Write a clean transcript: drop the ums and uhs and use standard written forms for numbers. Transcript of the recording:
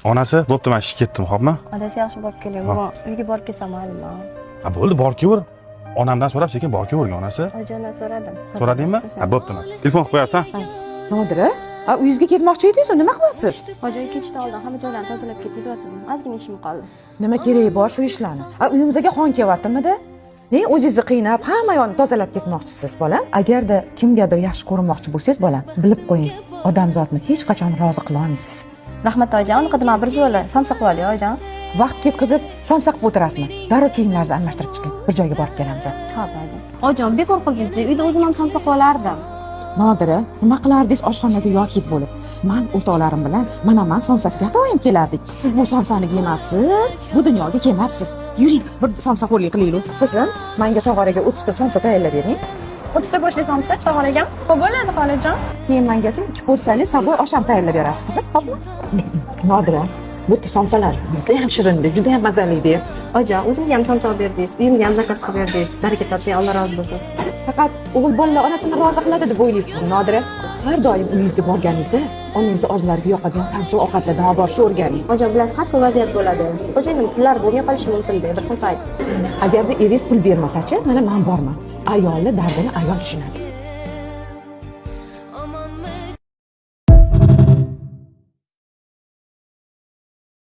Onasi, bo'pti, man ishga ketdim, xo'pmi? Adasi, yaxshi borib keling. Bugun uyga borib kelsam maylimi? Ha, bo'ldi, borib kelaver. Onamdan so'rab sekin borib kelavergin, onasi. Oyijondan so'radim. So'radingmi? Ha, bo'pti. Telefon qilib qo'yarsan. Nodira, a, uyingizga ketmoqchi edingiz, nima qilyapsiz? Oyijon, ketishdan oldin hamma joylarni tozalab ketay deyotgandim. Ozgina ishim qoldi. Nima keragi bor shu ishlarni? A, uyimizga xon kelyaptimidi? Nega o'zingizni qiynab, hamma yoqni tozalab ketmoqchisiz, bolam? Agarda kimgadir yaxshi ko'rinmoqchi bo'lsangiz, bolam, bilib qo'ying, odamzodni hech qachon rozi qila olmaysiz. Rahmat, oyijon, unaqa demang, bir zo'rla somsa qilib oling, oyijon. Vaqt ketkazib, somsa qilib o'tirasizmi? Darrov kiyimlaringizni almashtirib chiqing. Bir joyga borib kelamiz. Xo'p, oyijon. Oyijon, bekor qildingiz-da, uyda o'zim ham somsa qilib olardim. Nodira, nima qilardingiz oshxonada yohid bo'lib? Man o'rtoqlarim bilan mana man somsasiga doim kelardik. Siz bu somsani yemabsiz, bu dunyoga kelmabsiz. Yuring, bir somsaxo'rlik qilaylik. Qizim, menga tog'oraga 30 ta somsa tayyorlab bering. 30 ta go'shtli somsa tog'oraga. Ko'p bo'ladi, xolajon. Keyin mengacha 2 porsiyali saboy osh ham tayyorlab berasiz, qizim, xo'pmi? Nodira, bu yerda somsalar juda ham shirinda, juda ham mazali. Oyijon, o'zimga ham somsa olib berdingiz, uyimga ham zakaz qilib berdingiz. Baraka toping, Alloh rozi bo'lsin sizdan. Faqat o'g'il bolalar onasini rozi qiladi deb o'ylaysizmi, Nodira? Har doim uyingizga borganingizda onangizni og'zlariga yoqadigan tansiq ovqatlardan olib borishni o'rganing. Oyijon, bilasiz, har xil vaziyat bo'ladi. Xo'jayinim pullar bo'lmay qolishi mumkin-da bir xil payt. Agarda eringiz pul bermasachi, mana man borman. Ayolni dardini ayol tushunadi.